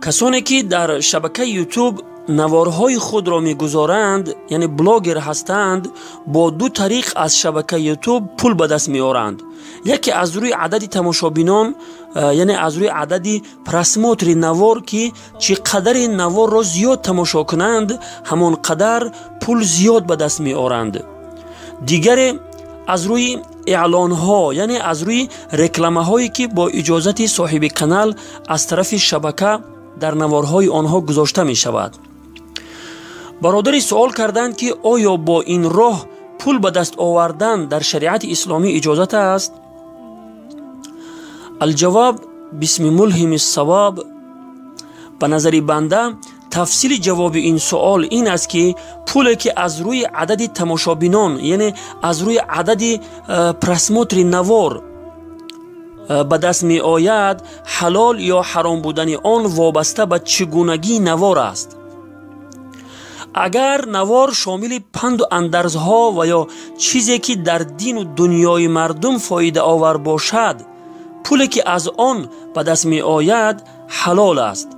Касоне ки дар шабакаи Ютуб наворҳои худро мегузоранд, яъне блогер ҳастанд, бо ду тариқ аз шабакаи Ютуб пул ба даст меоранд. Яке аз рӯи адади тамошобинон, яъне аз рӯи адади просмотри навор, ки чӣ қадари наворро зиёд тамошо кунанд, ҳамон қадар пул зиёд ба даст меоранд. Дигаре аз рӯи эълонҳо, яъне аз рӯи рекламаҳое ки бо иҷозати соҳиби канал аз тарафи шабака дар наворҳои онҳо гузошта мешавад. Бародари суол карданд, ки оё бо ин роҳ пул ба даст овардан дар шариати исломӣ иҷозат аст? Алҷавоб бисми мулҳими савоб. Ба назари банда тафсили ҷавоби ин суол ин аст, ки пуле ки аз рӯи адади тамошобинон, яъне аз рӯи адади просмотри навор ба даст меояд, ҳалол ё ҳаром будани он вобаста ба чӣ гунагии навор аст. Агар навор шомили панду андарзҳо ва ё чизе ки дар дину дунёи мардум фоидаовар бошад, пуле ки аз он ба даст меояд ҳалол аст,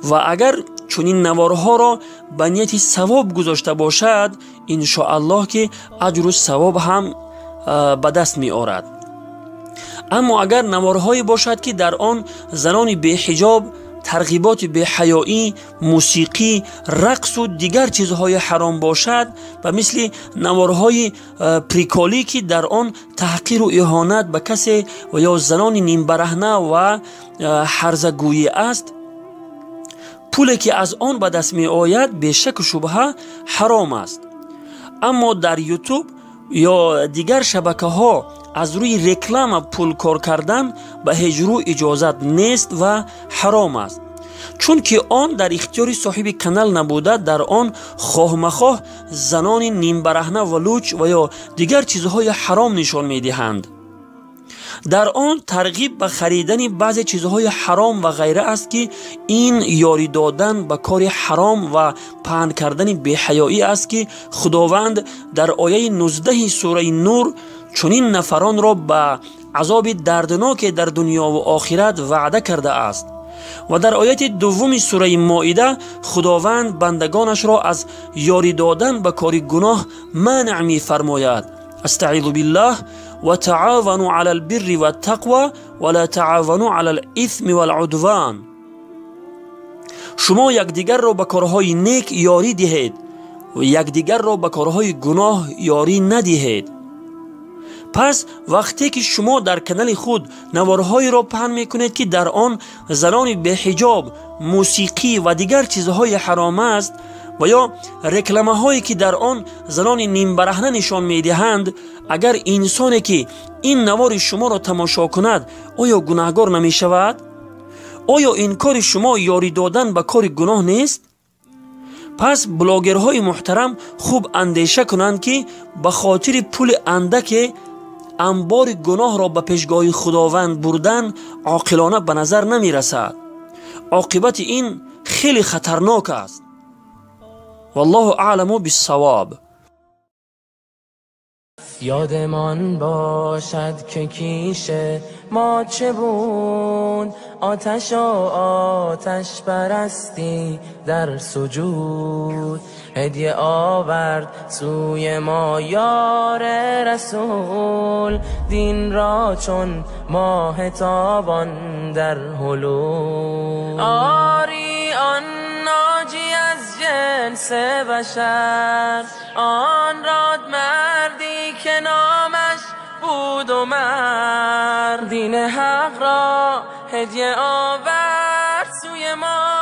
ва агар чунин наворҳоро ба нияти савоб гузошта бошад, иншоаллоҳ ки аҷру савоб ҳам ба даст меорад. Аммо агар наворҳое бошад, ки дар он занони беҳиҷоб, тарғиботи беҳаёӣ, мусиқӣ, рақсу дигар чизҳои ҳаром бошад, ба мисли наворҳои приколӣ, ки дар он таҳқиру иҳонат ба касе ва ё занони нимбараҳна ва ҳарзагӯӣ аст, пуле ки аз он ба даст меояд бешаку шубҳа ҳаром аст. Аммо дар Ютуб ё дигар шабакаҳо аз рӯи реклама пул кор кардан ба ҳеҷ рӯ иҷозат нест ва ҳаром аст, чунки он дар ихтиёри соҳиби канал набуда, дар он хоҳмахоҳ занони нимбараҳна ва луч ва ё дигар чизҳои ҳаром нишон медиҳанд. Дар он тарғиб ба харидани баъзе чизҳои ҳаром ва ғайра аст, ки ин ёрӣ додан ба кори ҳаром ва паҳн кардани беҳаёӣ аст, ки Худованд дар ояи 19 сураи Нур чунин нафаронро ба азоби дардноке дар дунёву охират ваъда кардааст. Ва дар ояти 2 сураи Моида Худованд бандагонашро аз ёрӣ додан ба кори гуноҳ манъ мефармояд. Астаизу биллаҳ: ва таавану ала лбирри ваттақва ва ла таавану ала лисми валудван. Шумо якдигарро ба корҳои нек ёрӣ диҳед ва якдигарро ба корҳои гуноҳ ёрӣ надиҳед. Пас вақте ки шумо дар канали худ наворҳоеро паҳн мекунед, ки дар он занони беҳиҷоб, мусиқӣ ва дигар чизҳои ҳаром аст, ва ё рекламаҳое ки дар он занони нимбараҳна нишон медиҳанд, агар инсоне ки ин навори шуморо тамошо кунад, оё гунаҳгор намешавад? Оё ин кори шумо ёрӣ додан ба кори гуноҳ нест? Пас блогерҳои муҳтарам хуб андеша кунанд, ки ба хотири пули андаке анбори гуноҳро ба пешгоҳи Худованд бурдан оқилона ба назар намерасад. Оқибати ин хеле хатарнок аст. Валлоҳу аъламу биссавоб. یادمان باشد که کیش ما چه بود، آتش و آتش پرستی در سجود، هدیه آورد سوی ما یار رسول، دین را چون ماه تابان در حلول. آری آن ناجی از جنس بشر، آن راد مردی که نامش بود و مرد، دین حق را هدیه آورد سوی ما.